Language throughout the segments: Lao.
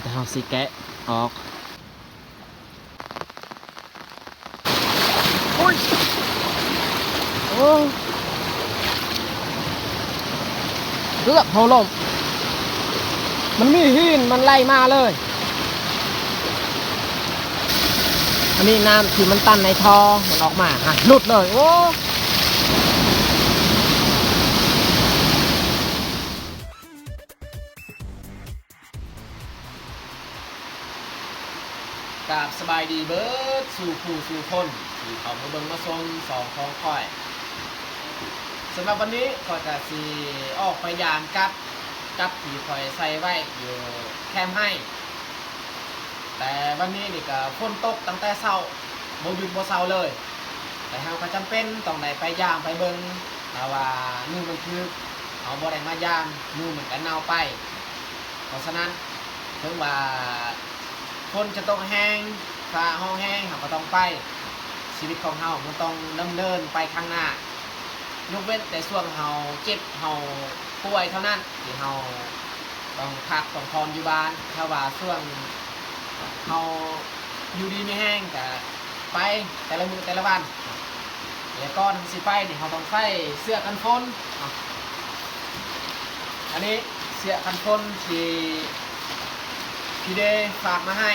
ແຕ່ເຮົາຊິແກະອອກ. ໂອ້ຍ ໂອ້ ເກືອບເຮົາລົ້ມ. ມັນມີຫີນ ມັນໄຫຼມາເລີຍ. ອັນນີ້ນ້ຳທີ່ມັນຕັນໃນທໍ່ ມັນອອກມາ ຫະ ຫຼຸດເລີຍ. ໂອ້. ກາບສະບາຍດີເບີດສູ່ຜູ້ສູ່ຄົນທີ່ເຂົ້າມາເບິ່ງມາຊົມຊ່ອງຂອງຂ້ອຍ. ສຳລັບວັນນີ້ຂ້ອຍກະຊິອອກໄປຢາມກັບ ກັບທີ່ຂ້ອຍໃສ່ໄວ້ຢູ່ແຄມໄຮ່. ແຕ່ວັນນີ້ນີ້ກະຝົນຕົກຕັ້ງແຕ່ເຊົ້າ ບໍ່ຢຸດບໍ່ເຊົາເລີຍ. ແຕ່ເຮົາກໍຈຳເປັນຕ້ອງໄດ້ໄປຢາມໄປເບິ່ງ ຖ້າວ່າໜູມັນຖືກ ເຮົາບໍ່ໄດ້ມາຢາມ ໜູມັນກໍເນົ່າໄປ. ເພາະສະນັ້ນ ເຖິງວ່າຝົນຈະຕົກແຮງ ຟ້າຮ້ອງແຮງ ເຮົາກໍຕ້ອງໄປ. ຊີວິດຂອງເຮົາມັນຕ້ອງດຳເນີນໄປຂ້າງໜ້າ ຍົກເວັ້ນແຕ່ຊ່ວງເຮົາເຈັບ ເຮົາປ່ວຍເທົ່ານັ້ນ ທີ່ເຮົາຕ້ອງພັກຕ້ອງຜ່ອນຢູ່ບ້ານ. ຖ້າວ່າຊ່ວງເຮົາຢູ່ດີມີແຮງກະໄປແຕ່ລະມື້ແຕ່ລະວັນ. ແລະ ກ່ອນເຮົາຊິໄປນີ້ ເຮົາຕ້ອງໃສ່ເສື້ອກັນຝົນ. ອັນນີ້ເສື້ອກັນຝົນທີ່ພີ່ເດຝາກມາໃຫ້.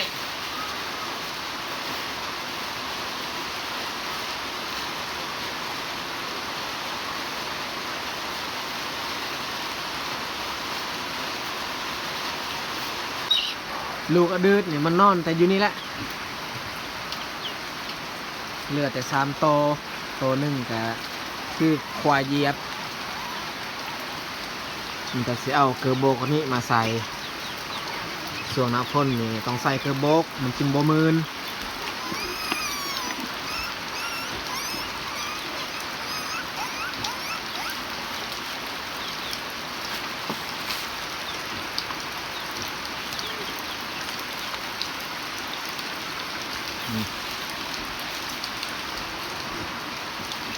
ລູກອະດືດນີ້ມັນນອນແຕ່ຢູ່ນີ້ແຫຼະ ເຫຼືອແຕ່ສາມໂຕ ໂຕໜຶ່ງກະຄືຄວາຍຢຽບ. ມັນກະຊິເອົາເກີໂບກອັນນີ້ມາໃສ່. ຊ່ວງໜ້າຝົນນີ້ຕ້ອງໃສ່ເກີໂບກ ມັນຈຶ່ງບໍ່ມື່ນ.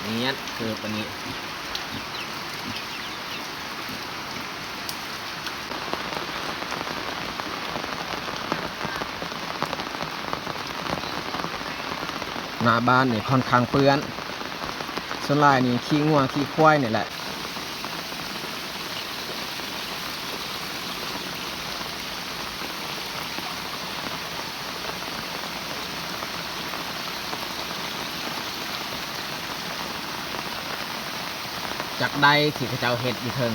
ນີ້ ເກີບອັນນີ້ ໜ້າບ້ານນີ້ຄ່ອນຂ້າງເປື້ອນ ສ່ວນຫຼາຍນີ້ຂີ້ງົວຂີ້ຄວາຍນີ້ແຫຼະ. ຈັກໄດ້ທີ່ເຂົາເຈົ້າເຮັດຢູ່ເທິງ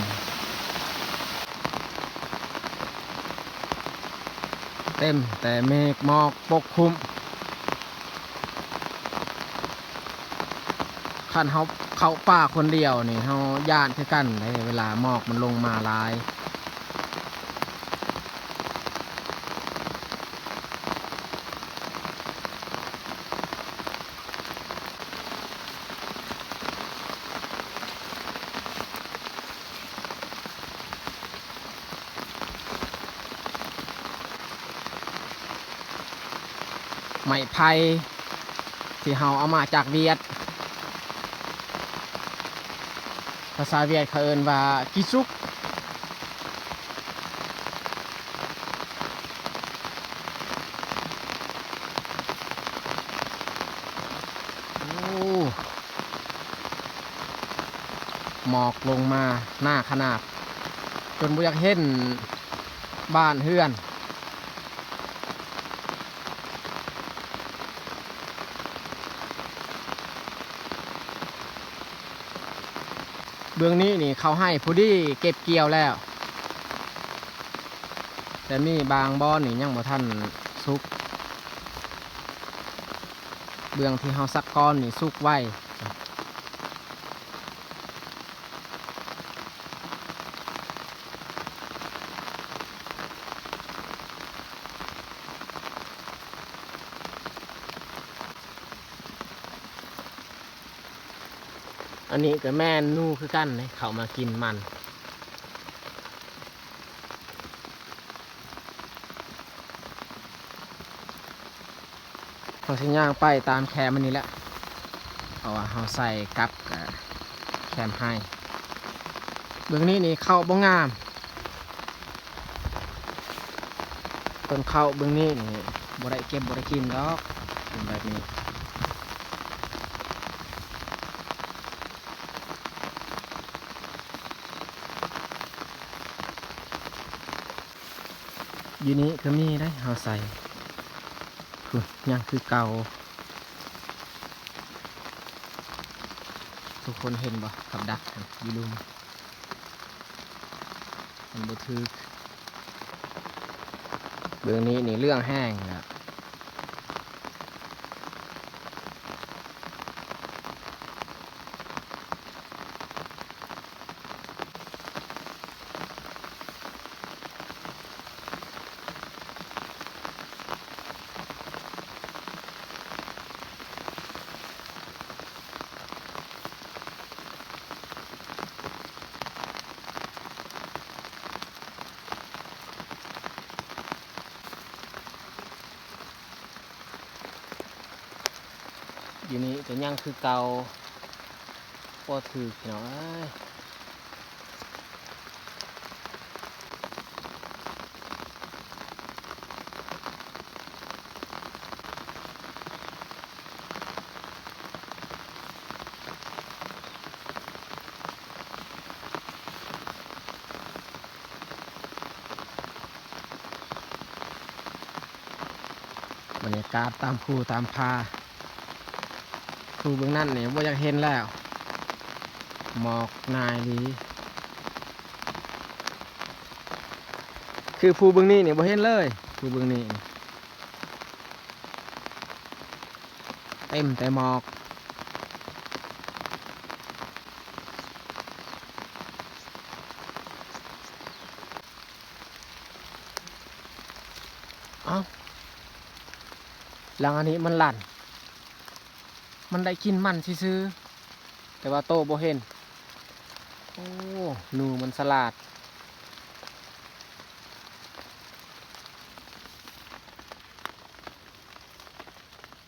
ເຕັມແຕ່ເມກໝອກປົກຄຸມ. ຄັນເຮົາເຂົ້າປ່າຄົນດຽວນີ້ ເຮົາຢ້ານຄືກັນເດ້ ເວລາໝອກມັນລົງມາຫຼາຍ. ໄມ້ໄຜ່ທີ່ເຮົາເອົາມາຈາກຫວຽດ ພາສາຫວຽດເຂົາເອີ້ນວ່າ ກິສຸກ. ໂອ້ ໝອກລົງມາໜາຂະໜາດ ຈົນບໍ່ຢາກເຫັນບ້ານເຮືອນ. ເບື້ອງນີ້ນີ້ເຂົ້າໄຮ່ພໍດີເກັບກ່ຽວແລ້ວ ແຕ່ມີບາງບ່ອນນີ້ຍັງບໍ່ທັນສຸກ. ເບື້ອງທີ່ເຮົາສັກກ່ອນນີ້ສຸກໄວ. ອັນນີ້ກໍແມ່ນໜູຄືກັນເດ້ ເຂົ້າມາກິນມັນ. ເຮົາຊິຍ່າງໄປຕາມແຄມອັນນີ້ແຫຼະ ເພາະວ່າເຮົາໃສ່ກັບກະແຄມໄຮ່. ເບື້ອງນີ້ນີ້ເຂົ້າບໍ່ງາມ. ຕົ້ນເຂົ້າເບື້ອງນີ້ນີ້ ບໍ່ໄດ້ເກັບ ບໍ່ໄດ້ກິນດອກ ເປັນແບບນີ້. ຢູ່ນີ້ກໍມີໄດ໋ ເຮົາໃສ່ ພຸ້ນ ຍັງຄືເກົ່າ. ທຸກຄົນເຫັນບໍ່ ກັບດັກຢູ່ລຸ່ມ ມັນບໍ່ຖືກ. ເບື້ອງນີ້ນີ້ເລື່ອງແຮງແລ້ວ. ຢູ່ນີ້ກໍຍັງຄືເກົ່າ ບໍ່ຖືກ ພີ່ນ້ອງເອີຍ. ບັນຍາກາດຕາມພູຕາມຜາ ພູເບື້ອງນັ້ນນີ້ບໍ່ຢາກເຫັນແລ້ວ ໝອກໜາຍດີ. ຄືພູເບື້ອງນີ້ນີ້ບໍ່ເຫັນເລີຍ ພູເບື້ອງນີ້ນີ້ ເຕັມແຕ່ໝອກ. ເອົ້າ ຫຼັງອັນນີ້ມັນລັ່ນ ມັນໄດ້ກິນມັນຊື່ໆ ແຕ່ວ່າໂຕບໍ່ເຫັນ. ໂອ້ ໜູມັນສະຫຼາດ.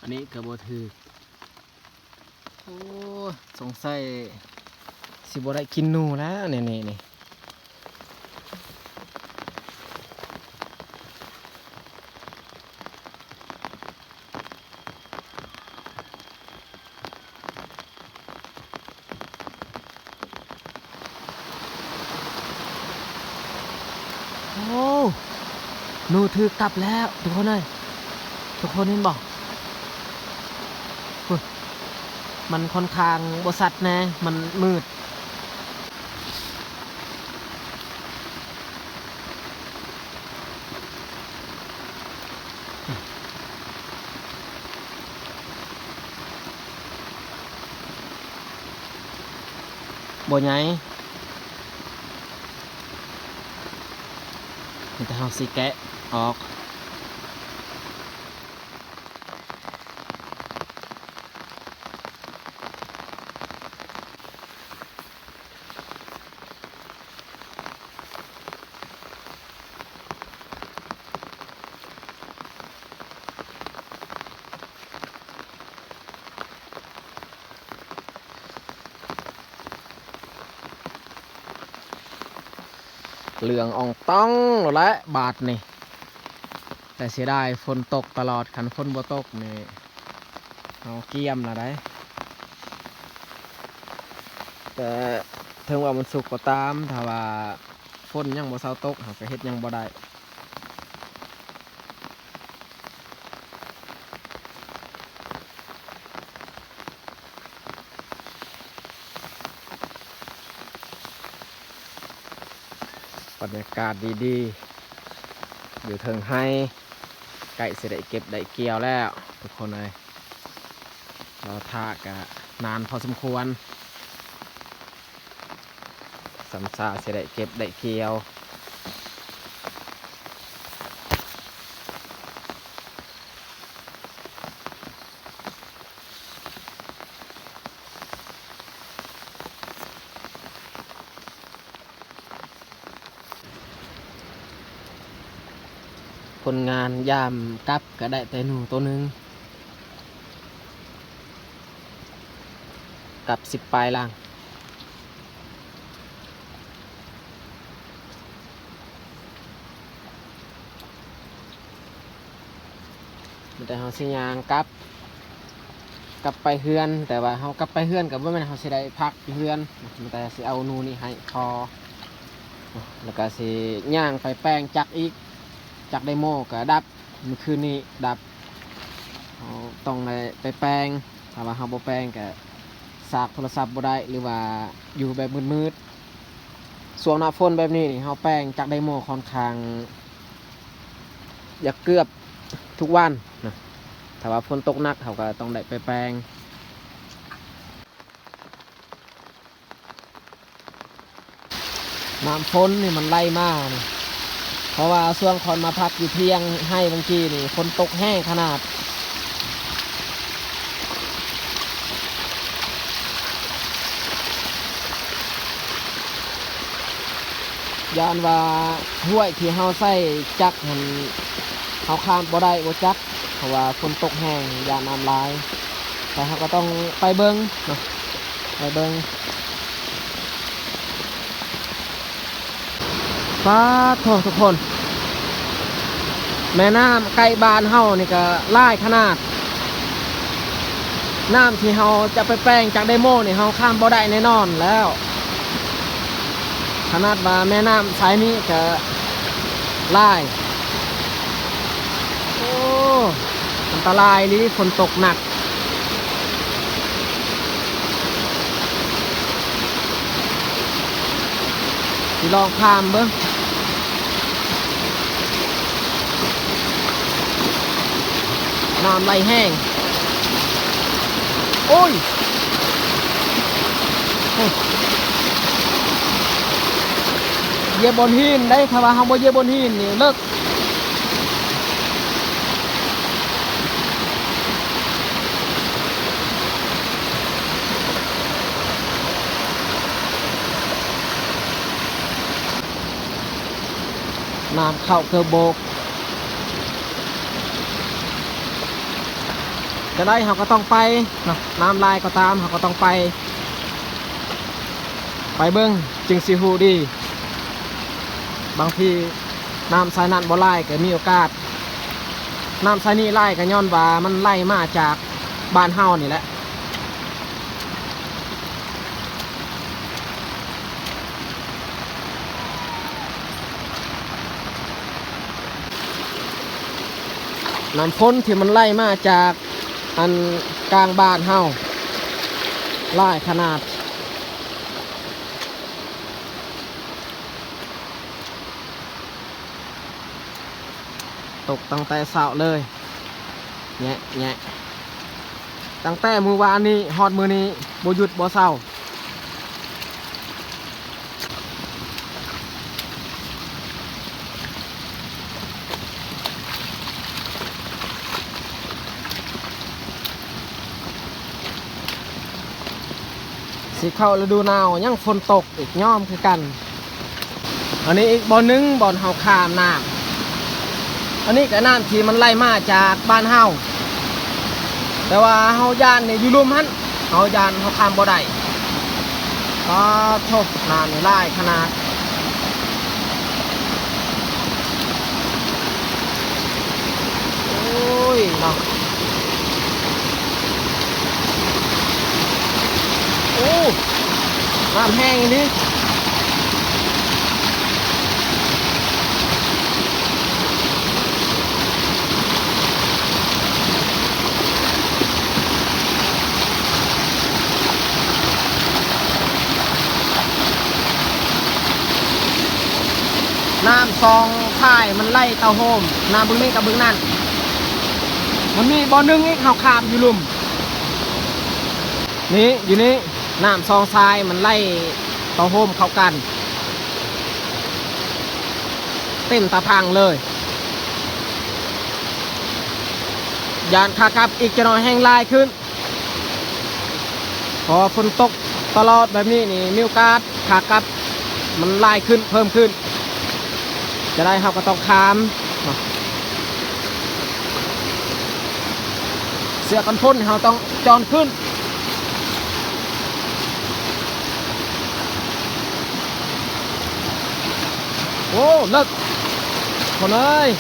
ອັນນີ້ກໍບໍ່ຖືກ. ໂອ້ ສົງໄສຊິບໍ່ໄດ້ກິນໜູແລ້ວ ນີ້ໆ ນີ້. ໂອ້ ໜູຖືກກັບແລ້ວ ທຸກຄົນເອີຍ ທຸກຄົນເຫັນບໍ່? ພຸ້ນ ມັນຂ້ອນຂ້າງບໍ່ຊັດແນ່ ມັນມືດ. ບໍ່ໃຫຍ່ ມີແຕ່ເຮົາຊິແກະອອກ. ເຫຼືອງອອງຕອງແລ້ວແຫຼະບາດນີ້ ແຕ່ເສຍດາຍຝົນຕົກຕະຫຼອດ ຄັນຝົນບໍ່ຕົກນີ້ ເຮົາກຽມລະໄດ໋. ແຕ່ເຖິງວ່າມັນສຸກກໍຕາມ ຖ້າວ່າຝົນຍັງບໍ່ເຊົາຕົກ ເຮົາກໍເຮັດຫຍັງບໍ່ໄດ້. ບັນຍາກາດດີໆ ຢູ່ເທິງໄຮ່ ໃກ້ຊິໄດ້ເກັບໄດ້ກ່ຽວແລ້ວ ທຸກຄົນເອີຍ. ລໍຖ້າກະນານພໍສົມຄວນ ສ່ຳຊາຊິໄດ້ເກັບໄດ້ກ່ຽວ. ຄົນງານຍາມກັບກໍໄດ້ແຕ່ໜູໂຕໜຶ່ງ ກັບສິບປາຍຫຼັງ. ມີແຕ່ເຮົາຊິຍ່າງກັບ ກັບໄປເຮືອນ, ແຕ່ວ່າເຮົາກັບໄປເຮືອນກໍບໍ່ແມ່ນເຮົາຊິໄດ້ພັກຢູ່ເຮືອນ, ມີແຕ່ຊິເອົານູ່ນີ້ໃຫ້ພໍ, ແລ້ວກໍຊິຍ່າງໄປແປງຈັກອີກ, ຈັກໄດໂມກໍດັບ, ມື້ຄືນນີ້ດັບ, ເຮົາຕ້ອງໄດ້ໄປແປງ, ຖ້າວ່າເຮົາບໍ່ແປງກໍຊາກໂທລະສັບບໍ່ໄດ້ ຫຼືວ່າຢູ່ແບບມືດໆ. ຊ່ວງໜ້າຝົນແບບນີ້ນີ້ ເຮົາແປງຈັກໄດໂມຂ້ອນຂ້າງ ຢາກເກືອບທຸກວັນນະ, ຖ້າວ່າຝົນຕົກໜັກ ເຮົາກໍຕ້ອງໄດ້ໄປແປງ. ນ້ຳຝົນນີ້ມັນໄຫຼມານີ້ ເພາະວ່າຊ່ວງຂ້ອຍມາພັກຢູ່ພຽງໄຮ່ບາງກີ້ນີ້ ຝົນຕົກແຮງຂະໜາດ. ຢ້ານວ່າຫ້ວຍທີ່ເຮົາໃຊ້ຈັກຫັ້ນ ເຮົາຂ້າມບໍ່ໄດ້ບໍ່ຈັກ, ເພາະວ່າຝົນຕົກແຮງ ຢ້ານນ້ຳຫຼາຍ, ແຕ່ເຮົາກໍຕ້ອງໄປເບິ່ງເນາະ, ໄປເບິ່ງ. ປາດໂທ້ ທຸກຄົນ, ແມ່ນ້ຳໃກ້ບ້ານເຮົານີ້ກໍຫຼາຍຂະໜາດ, ນ້ຳທີ່ເຮົາຈະໄປແປງຈັກໄດໂມນີ້ ເຮົາຂ້າມບໍ່ໄດ້ແນ່ນອນແລ້ວ, ຂະໜາດວ່າແມ່ນ້ຳສາຍນີ້ກໍຫຼາຍ. ໂອ້ ອັນຕະລາຍອີ່ຫຼີ ຝົນຕົກໜັກ. ຊິລອງຂ້າມເບິ່ງ. ນ້ຳໄຫຼແຮງ. ໂອ້ຍ ຢຽບບ່ອນຫີນໄດ໋, ຖ້າວ່າເຮົາບໍ່ຢຽບບ່ອນຫີນນີ້ເລິກ. ນ້ຳເຂົ້າເກີບໂບກ. ຈະໄດ້ເຮົາກໍຕ້ອງໄປເນາະ, ນ້ຳຫຼາຍກໍຕາມ ເຮົາກໍຕ້ອງໄປ. ໄປເບິ່ງຈຶ່ງຊິຮູ້ດີ. ບາງທີນ້ຳສາຍນັ້ນບໍ່ຫຼາຍກໍມີໂອກາດ, ນ້ຳສາຍນີ້ຫຼາຍກໍຍ້ອນວ່າມັນໄຫຼມາຈາກບ້ານເຮົານີ້ແຫຼະ. ນ້ຳຝົນທີ່ມັນໄຫຼມາຈາກອັນກາງບ້ານເຮົາຫຼາຍຂະໜາດ. ຕົກຕັ້ງແຕ່ເຊົ້າເລີຍ. ແຍະ ແຍະ ຕັ້ງແຕ່ມື້ວານນີ້ຮອດມື້ນີ້ ບໍ່ຢຸດບໍ່ເຊົາ. ຊິເຂົ້າລະດູໜາວ ຍັງຝົນຕົກອີກ ຍອມຄືກັນ. ອັນນີ້ອີກບ່ອນໜຶ່ງ ບ່ອນເຮົາຂ້າມນ້ຳ. ອັນນີ້ກໍນ້ຳທີ່ມັນໄຫຼມາຈາກບ້ານເຮົາ, ແຕ່ວ່າເຮົາຢ້ານນີ້ຢູ່ລຸ່ມຫັ້ນ, ເຮົາຢ້ານເຮົາຂ້າມບໍ່ໄດ້. ປາດໂທ້ ນ້ຳນີ້ຫຼາຍຂະໜາດ. ໂອ້ຍເນາະ ໂອ້ ນ້ຳແຮງອີ່ຫຼີ. ນ້ຳສອງສາຍມັນໄຫຼເຕົ້າໂຮມ, ນ້ຳບຶງນີ້ກັບບຶງນັ້ນ. ມັນມີບ່ອນໜຶ່ງອີກ ເຮົາຂ້າມຢູ່ລຸ່ມນີ້, ຢູ່ນີ້ ນ້ຳສອງສາຍມັນໄຫຼເຕົ້າໂຮມເຂົ້າກັນ ເຕັມຕາພັງເລີຍ. ຢ້ານຂາກັບອີກຈັກໜ້ອຍແຮ່ງຫຼາຍຂຶ້ນ. ເພາະວ່າຝົນຕົກຕະຫຼອດແບບນີ້ນີ້ ມີໂອກາດຂາກັບມັນຫຼາຍຂຶ້ນ ເພີ່ມຂຶ້ນ. ຈະໄດ້ເຮົາກໍຕ້ອງຂ້າມເນາະ. ເສື້ອກັນຝົນເຮົາຕ້ອງຈອນຂຶ້ນ. ໂອ້ ເລິກ ຄົນເອີຍ.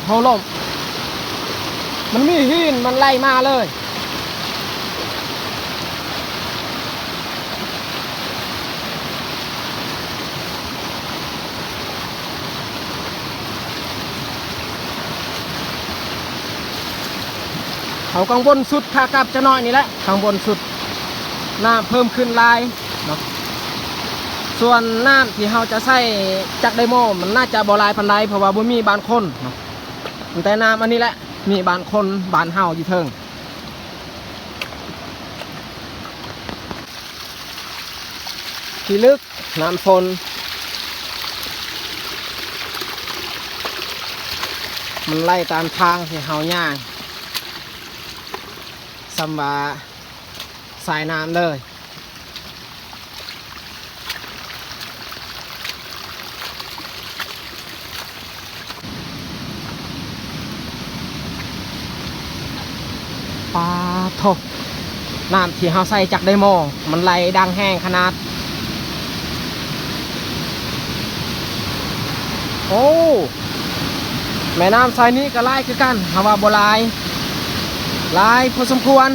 ເຮົາລົ້ມ ມັນມີຫີນ ມັນໄຫຼມາເລີຍ. ເຮົາກັງວົນສຸດຂາກັບຈັກໜ້ອຍນີ້ແຫຼະ ກັງວົນສຸດ ນ້ຳເພີ່ມຂຶ້ນຫຼາຍເນາະ. ສ່ວນນ້ຳທີ່ເຮົາຈະໃຊ້ຈັກໄດໂມ ມັນໜ້າຈະບໍ່ຫຼາຍປານໃດ ເພາະວ່າບໍ່ມີບ້ານຄົນເນາະ ແຕ່ນ້ຳອັນນີ້ແຫຼະ ມີບ້ານຄົນ ບ້ານເຮົາຢູ່ເທິງ. ທີ່ລຶກ ນ້ຳຝົນ ມັນໄຫຼຕາມທາງທີ່ເຮົາຍ່າງ ສ່ຳວ່າສາຍນ້ຳເລີຍ. ປາໂທ້ ນ້ຳທີ່ເຮົາໃສ່ຈັກໄດໂມ ມັນໄຫຼດັງແຮງຂະໜາດ. ໂອ້ ແມ່ນ້ຳສາຍນີ້ກໍຫຼາຍຄືກັນ ຫາກວ່າບໍ່ຫຼາຍ ຫຼາຍພໍສົມຄວນ.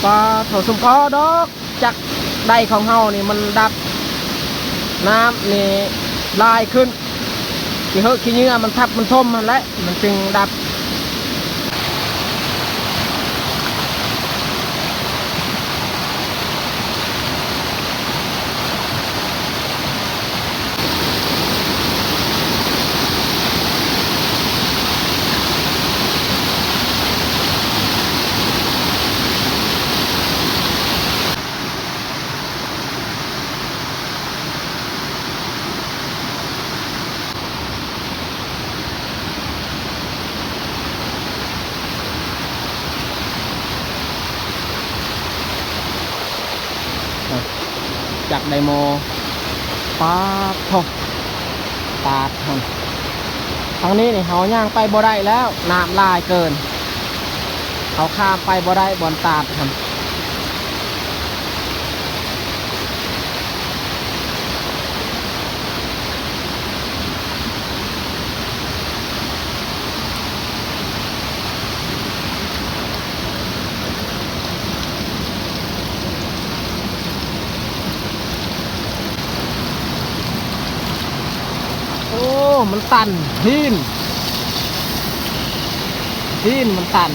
ປາໂທ້ ສົມພໍດອກ ຈັກໄດຂອງເຮົານີ້ມັນດັບ ນ້ຳນີ້ຫຼາຍຂຶ້ນ ຂີ້ເຫື້ອຂີ້ເຫຍື້ອມັນທັບມັນຖົມຫັ້ນແຫຼະ ມັນຈຶ່ງດັບ. ຈັກໄດໂມ ປາດໂທ້ ຕາດຫັ້ນ ທາງນີ້ນີ້ເຮົາຍ່າງໄປບໍ່ໄດ້ແລ້ວ ນ້ຳຫຼາຍເກີນ ເຮົາຂ້າມໄປບໍ່ໄດ້ບ່ອນຕາດຫັ້ນ. ໂອ້ ມັນຕັນ ຫີນ ຫີນມັນຕັນ.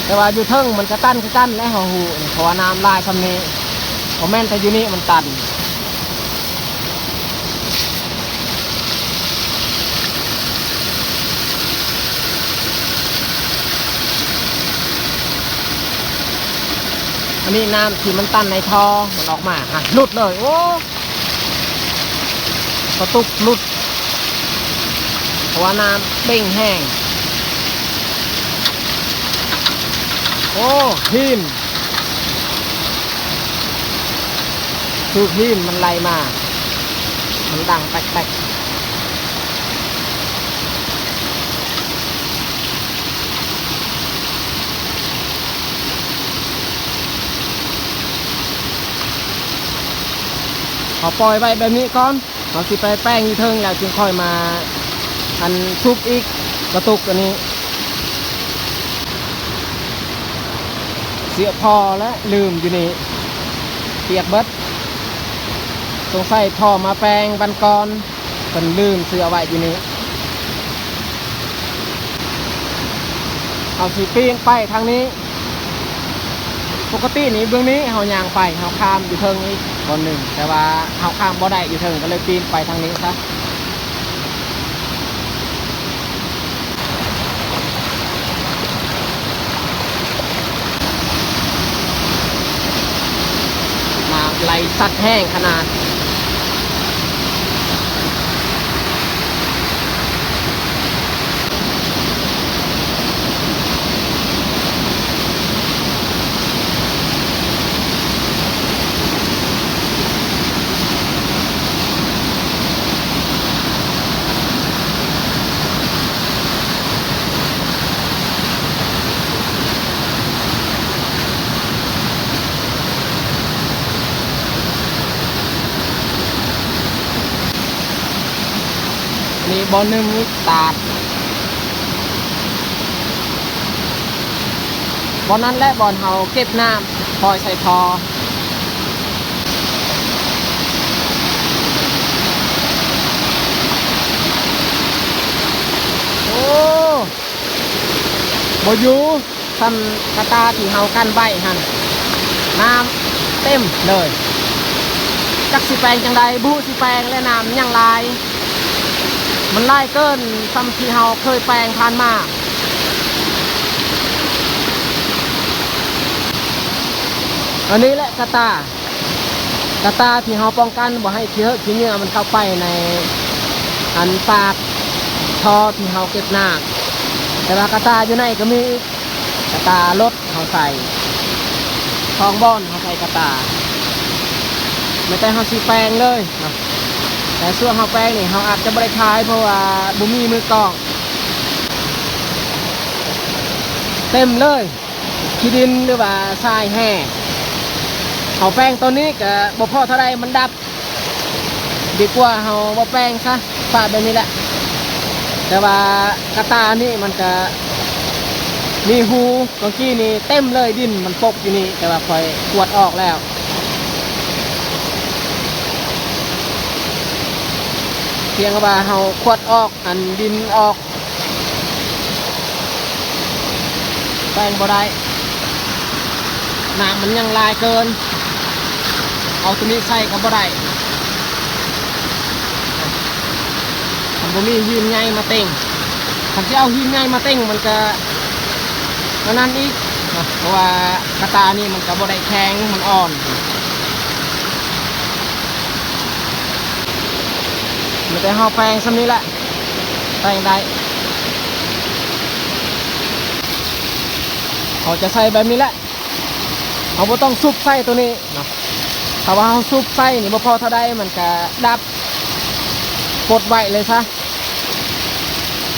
ແຕ່ວ່າຢູ່ເທິງມັນກະຕັນຄືກັນແຫຼະ ເຮົາຮູ້ ເພາະວ່ານ້ຳຫຼາຍຊ່ຳນີ້ ບໍ່ແມ່ນແຕ່ຢູ່ນີ້ມັນຕັນ. ອັນນີ້ນ້ຳທີ່ມັນຕັນໃນທໍ່ ມັນອອກມາ ຫະ ຫຼຸດເລີຍ ໂອ້ ກະຕຸກຫຼຸດ ເພາະວ່ານ້ຳເບັ່ງແຮງ. ໂອ້ ຫີນ ຖືກຫີນມັນໄຫຼມາ ມັນດັງແປັກໆ. ເຮົາປ່ອຍໄວ້ແບບນີ້ກ່ອນ ເຮົາຊິໄປແປງຢູ່ເທິງ ແລ້ວຈຶ່ງຄ່ອຍມາ ອັນ ຊຸບອີກ ກະຕຸກອັນນີ້. ເສື້ອພໍ່ແຫຼະ ລືມຢູ່ນີ້ ປຽກເບິດ ສົງໄສພໍ່ມາແປງວັນກ່ອນ ເພິ່ນລືມເສື້ອໄວ້ຢູ່ນີ້. ເຮົາຊິປີນໄປທາງນີ້ ປົກກະຕິນີ້ເບື້ອງນີ້ເຮົາຍ່າງໄປ ເຮົາຂ້າມຢູ່ເທິງອີກບ່ອນໜຶ່ງ ແຕ່ວ່າເຮົາຂ້າມບໍ່ໄດ້ຢູ່ເທິງ ກໍເລີຍປີນໄປທາງນີ້ຊະ. ນ້ຳໄຫຼຊັດແຮງຂະໜາດ. ໂ ບ່ອນໜຶ່ງມີຕາດ ບ່ອນນັ້ນແຫຼະບ່ອນເຮົາເກັບນ້ຳປ່ອຍໃສ່ທໍ່. ໂອ້ ບໍ່ຢູ່ສ່ຳກະຕ່າທີ່ເຮົາກັ້ນໄວ້ຫັ້ນ ນ້ຳເຕັມເລີຍ. ຈັກຊິແປງຈັ່ງໃດ ບໍ່ຮູ້ຊິແປງ ແລະ ນ້ຳຍັງຫຼາຍ ມັນຫຼາຍເກີນສ່ຳທີ່ເຮົາເຄີຍແປງຜ່ານມາ. ອັນນີ້ແຫຼະກະຕ່າ ກະຕ່າທີ່ເຮົາປ້ອງກັນບໍ່ໃຫ້ຂີ້ເຫືອຂີ້ເຫຍື້ອມັນເຂົ້າໄປໃນອັນປາກທໍ່ທີ່ເຮົາເກັບນ້ຳ. ແຕ່ວ່າກະຕ່າຢູ່ໃນກໍມີອີກ ກະຕ່າລົດເຮົາໃສ່ ສອງບ່ອນເຮົາໃສ່ກະຕ່າ. ແມ່ນແຕ່ເຮົາຊິແປງເລີຍເນາະ ແຕ່ສ່ວນເຮົາແປງນີ້ເຮົາອາດຈະບໍ່ໄດ້ຂາຍ ເພາະວ່າບໍ່ມີມືກ້ອງ. ເຕັມເລີຍ ຂີ້ດິນ ຫຼືວ່າຊາຍແຮ່. ເຮົາແປງຕອນນີ້ກະບໍ່ພໍເທົ່າໃດ ມັນດັບ ດີກວ່າເຮົາບໍ່ແປງຊະ ປະແບບນີ້ແຫຼະ. ແຕ່ວ່າກະຕ່ານີ້ມັນກະມີຮູ ເມື່ອກີ້ນີ້ເຕັມເລີຍ ດິນມັນປົກຢູ່ນີ້ ແຕ່ວ່າຂ້ອຍຂວດອອກແລ້ວ. ພຽງແຕ່ວ່າເຮົາຂວດອອກ ອັນດິນອອກ ແປງບໍ່ໄດ້ ນ້ຳມັນຍັງຫຼາຍເກີນ. ເອົາໂຕນີ້ໃສ່ກໍບໍ່ໄດ້ ມັນບໍ່ມີຫີນໃຫຍ່ມາເຕັງ. ຄັນຊິເອົາຫີນໃຫຍ່ມາເຕັງ ມັນກະອັນນັ້ນອີກເນາະ ເພາະວ່າກະຕ່ານີ້ມັນກະບໍ່ໄດ້ແຂງ ມັນອ່ອນ. ມີແຕ່ເຮົາແປງສ່ຳນີ້ແຫຼະ ແປງໄດ້. ເຮົາຈະໃສ່ແບບນີ້ແຫຼະ ເຮົາບໍ່ຕ້ອງຊຸບໃສ່ໂຕນີ້ເນາະ. ຖ້າວ່າເຮົາຊຸບໃສ່ນີ້ບໍ່ພໍເທົ່າໃດ ມັນກະດັບ ປົດໄວ້ເລີຍຊະ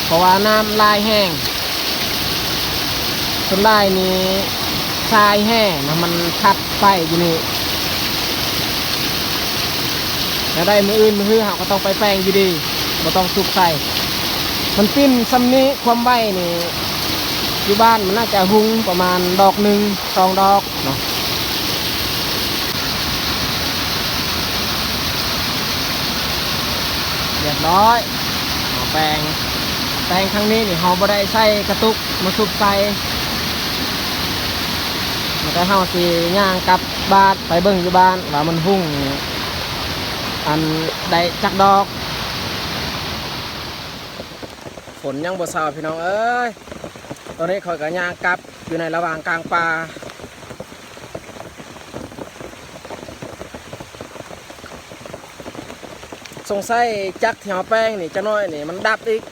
ເພາະວ່ານ້ຳຫຼາຍແຮງ. ສ່ວນຫຼາຍນີ້ຊາຍແຮ່ນະ ມັນຂັດໄປຢູ່ນີ້. ແນວໃດມື້ອື່ນມື້ຮືເຮົາກໍຕ້ອງໄປແປງຢູ່ດີ ບໍ່ຕ້ອງຊຸບໃສ່. ມັນປິ່ນສ່ຳນີ້ ຄວາມໄວນີ້ ຢູ່ບ້ານມັນໜ້າຈະຮຸ່ງປະມານດອກໜຶ່ງ ສອງດອກເນາະ. ຮຽບຮ້ອຍ ເຮົາແປງ ແປງຄັ້ງນີ້ນີ້ ເຮົາບໍ່ໄດ້ໃສ່ກະຕຸກມາຊຸບໃສ່ ແຕ່ເຮົາຊິຍ່າງກັບບ້ານໄປເບິ່ງຢູ່ບ້ານວ່າມັນຮຸ່ງ ອັນ ໄດ້ຈັກດອກ. ຝົນຍັງບໍ່ເຊົາພີ່ນ້ອງເອີຍ. ຕອນນີ້ຂ້ອຍກໍຍ່າງກັບຢູ່ໃນລະຫວ່າງກາງປ່າ. ສົງໄສຈັກທີ່ເຮົາແປງນີ້ ຈັກໜ້ອຍນີ້ມັນດັບອີກ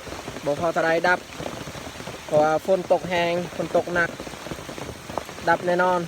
ບໍ່ພໍເທົ່າໃດດັບ ເພາະວ່າຝົນຕົກແຮງ ຝົນຕົກໜັກ ດັບແນ່ນອນ.